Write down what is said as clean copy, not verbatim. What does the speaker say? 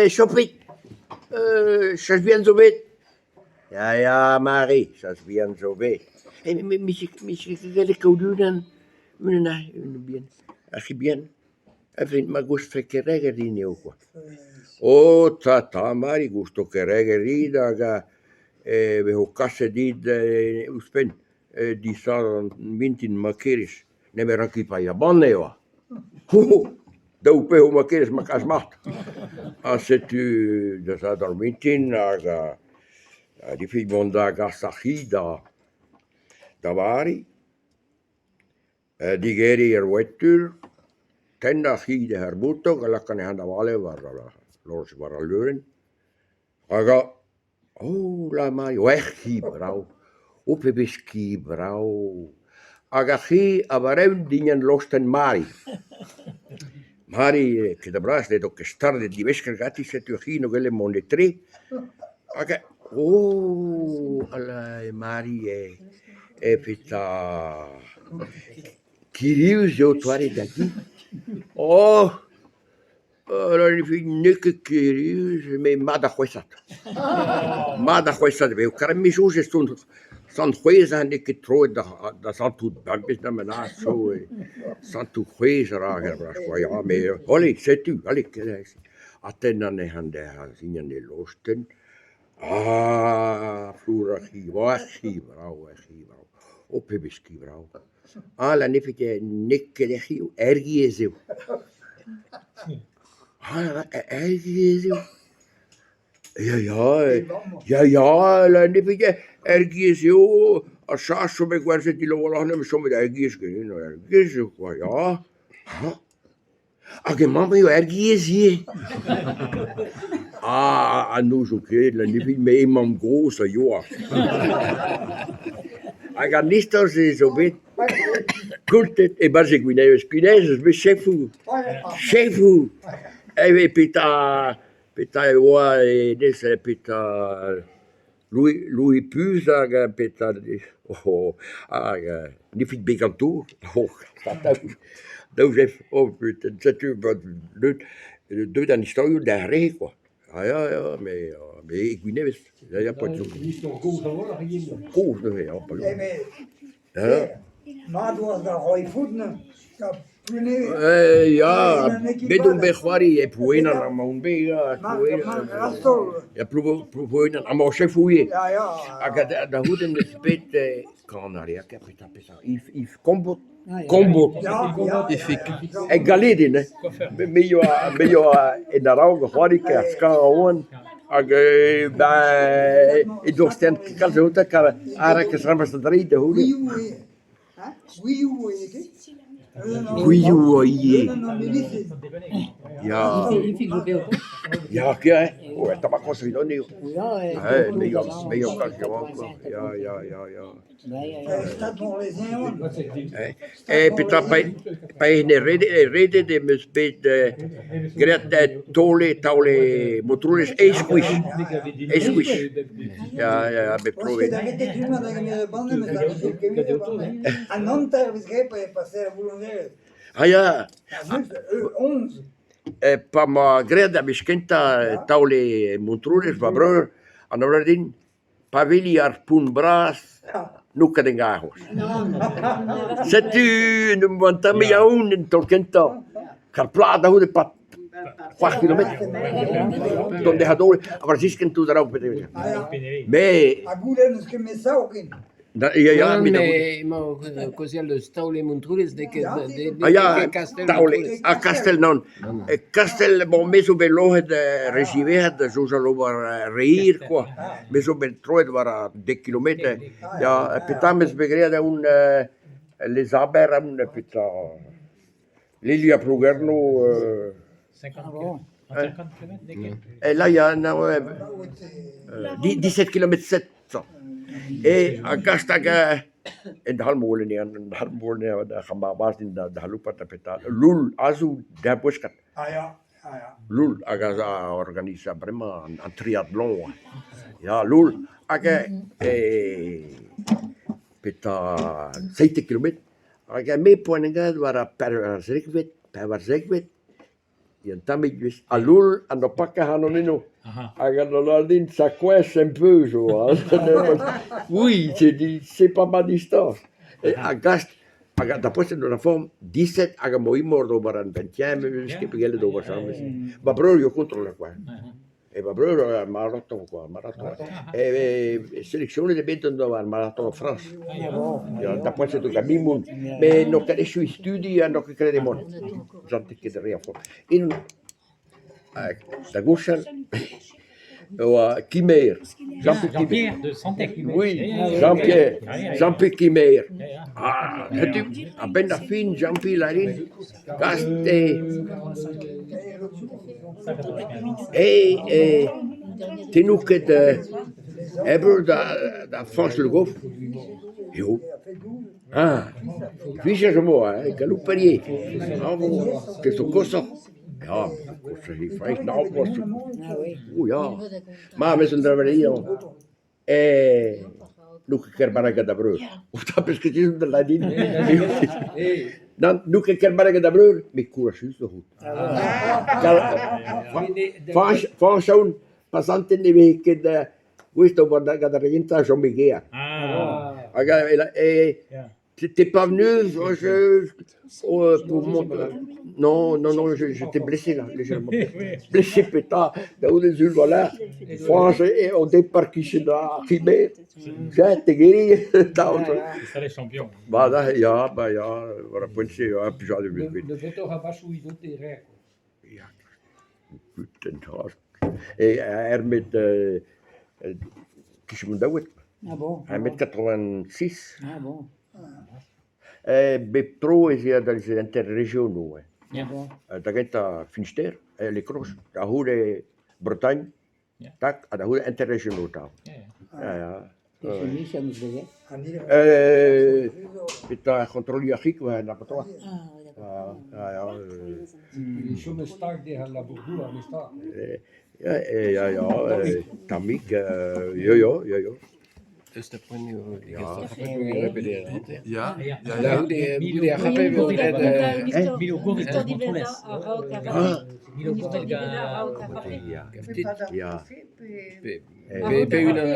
Chopig, chas bihan zo bet. Ya, ya Mari, chas bihan zo bet. 'Mije ket gallet kaout unan, unan all, unan bihan, ur c'hi bihan, evit ma goustfe ket re ker din eo kwa. Oh 'ta 'ta Mari, 'gousto ket re ger dit hag e vezo kaset dit ouzhpenn disadorn mintin ma kerez, nemet e ranki paeañ ur banne avat. Ho ho ! Daou peoc'h ma kerez ma kalz mat. Ha setu da sadorn mintin hag evit mont da gas ar c'hi da da Vari, digeriñ ar wetur, tennañ ar c'hi eus ar boutog ha lakaat anezhañ da vale war war al leurenn hag oh la Mari, ur c'hi brav, o pebezh ki brav ! Hag ar c'hi a war-eeun dindan lostenn Mari. Mari ket a blas n'edo ket start he divesker ganti setu ar c'hi n'o gelle mont etre hag oh Mari e petra Kirius eo doare da gi. Oh ! N'eo ket kirius met mat da c'hwesat. Mat da c'hwesat eo kar me 'soñj e sant c'hwezhañ n'eo ket troet da santout bemdez zo santout c'hwezh a ra ya met allez setu allez ha tennañ anezhañ dindan e lostenn. Ah flour ar c'hi, ar c'hi brav, ar c'hi brav, oh pebezh ki brav. Ah la n'eo ket n'eo ket er c'hi eo, er giez eo. Ah er giez eo. Ya ya, ya ya, la n'eo ket er giez eo, ar chas zo bet gwerzhet dit a-walc'h nemet chomet er giez ganin, er giez eo kwa, ya. Hag emañ eo er giez ivez. Ah n'ouzon ket, la n'eo me mamm-gozh a yoa. Hag an istor-se zo bet kontet e-barzh e Gwinevez. Gwinevez eus bet chefoù, chefoù e petra petra e oa hennezh petra Louis Louis Puz hag petra oh hag n'eo ket bet ganto oh daou chef oh putain setu deut deut an istorioù d'ar re kwa ah ya ya met met e Gwinevez ya ya paotr Un istor kozh a-walc'h ivez. Kozh neuze ya paotr. Mat oa da roiñ fout neuze. Ya, bet on bet c'hoari e Plouenan amañ on bet ya, ya Plouenan amañ chefoù ivez. Hag da c'houde 'neus bet Kanarier petra petra Yves Combot Combot E Galedin hein me yoa me yoa en a-raok o c'hoari ker skañv oan hag ben e dosten kalz outañ kar a-raok ez ramas da dreiñ da c'houde. Gwilhou ivez. Ya, ya ker eo. Tabakoz evidon eo. Me ya me ya kalz yaouank kwa. Ya ya ya ya. E petra pa pa en redet em eus bet graet taole taole Montroulez eizh gwech eizh gwech. Ya ya bep tro eo. Ah ya pa 'ma graet ar wech kentañ taole Montroulez va breur a lâre din pa weli ar pont bras n'eo ket en gar c'hoazh. Setu un tamm yaouank en taol kentañ kar plat da c'houde e-pad c'hwec'h kilometr dont d'he adore ha war ziskenn tout a-raok Mais Ha goude n'eus ket met sav ken. Ya, ya, met emañ o kaozeal eus Taole Montroulez, n'eo ket Ah ya, Taole, ha Kastell nann. Kastell, bon, me zo bet loc'het re ziwezhat da soñjal ober re hir kwa. Me zo bet troet war ar dek kilometr. Ya, petra 'm eus bet graet aon Les Aber aon petra Lilia Plougerno. Là, ya, 17 kilometr 700. E a gast hag en Halmol en Halmol ar din da c'haloupat ha petra. Loull, Azou, da Boueskad. Loull hag a organiza bremañ an triatlon. Ya, Loull hag petra 17 kilometr. Hag me poan war ar pevarzekvet, pevarzekvet. Un tammig ivez. Ha Loull an o pakañ ac'hanon eno. Hag en ur lâret din ça coince un peu zo hein. Oui, j'ai dit c'est pas ma distance. Ha gast, hag da poent en forme 17 hag am boa imor d'ober an vingtième 'meus ket gellet ober james. Ma breur eo kontrol kwa. E va breur ar maraton kwa, maraton. E seleksionet eo bet d'ober ar maraton Frañs. Ya, da poent setu gant mimoun. Met n'on ket echu studi ha n'on ket graet mont. 'Zanten ket re a forzh. Da gochal e oa Kimer, Jean-Pierre Jean-Pierre de Santec. Oui, Jean-Pierre, Jean-Pierre Kimer. Ah, setu, a-benn ar fin Jean-Pierre lâret gast te eh te n'out ket ebr da Fañch Le Goff ? Eo. Ah ! Fiziañs am boa hein, galloupat ivez. Te zo koshoc'h. Ya, o ya ! Ma 'vez un dra bennak n'on ket ken barrek ha da vreur. Nann, n'on ket ken barrek ha da vreur met kourajusoc'h out. Fañch Fañch on pa santen ne veze ket gouest d'ober gant ar re gentañ chom e gêr. Hag t'es pas venu pour non non non j'étais blessé là légèrement blessé petra da c'houde sul war-lerc'h Fañch eo au départ 'kichen ar c'hi-meur C'est ça les champions. Ba ya ba ya war ar poent-se ya plijadur 'meus bet. Nebeutoc'h a bachoù e reer. Ya, er met 'kichen an daouad. Ah bon. 1m86. Ah bon. Bep tro ez a d'an interregionoù. Ya. Da gentañ Finistère, Les Crosses, da c'houde Bretagne, tak, ha da c'houde interregionaux 'ta. Ya, ya. Petra kontroliñ ar c'hig war na petra. Ya, ya. Chom stag dezhañ al labour-douar memestra. Ya, ya, tammig, ya, ya, ya, ya. Deus da poent eo Ya. Ya, ya, Da ya. c'houde goude ar c'hafe e vo graet Milo Gourvil Istor deus Montroulez. diwezhañ a-raok ar Ah. Milo Gourvil Istor diwezhañ a-raok ar c'hafe. Ya, Gaftit ya. pe, pe unan all.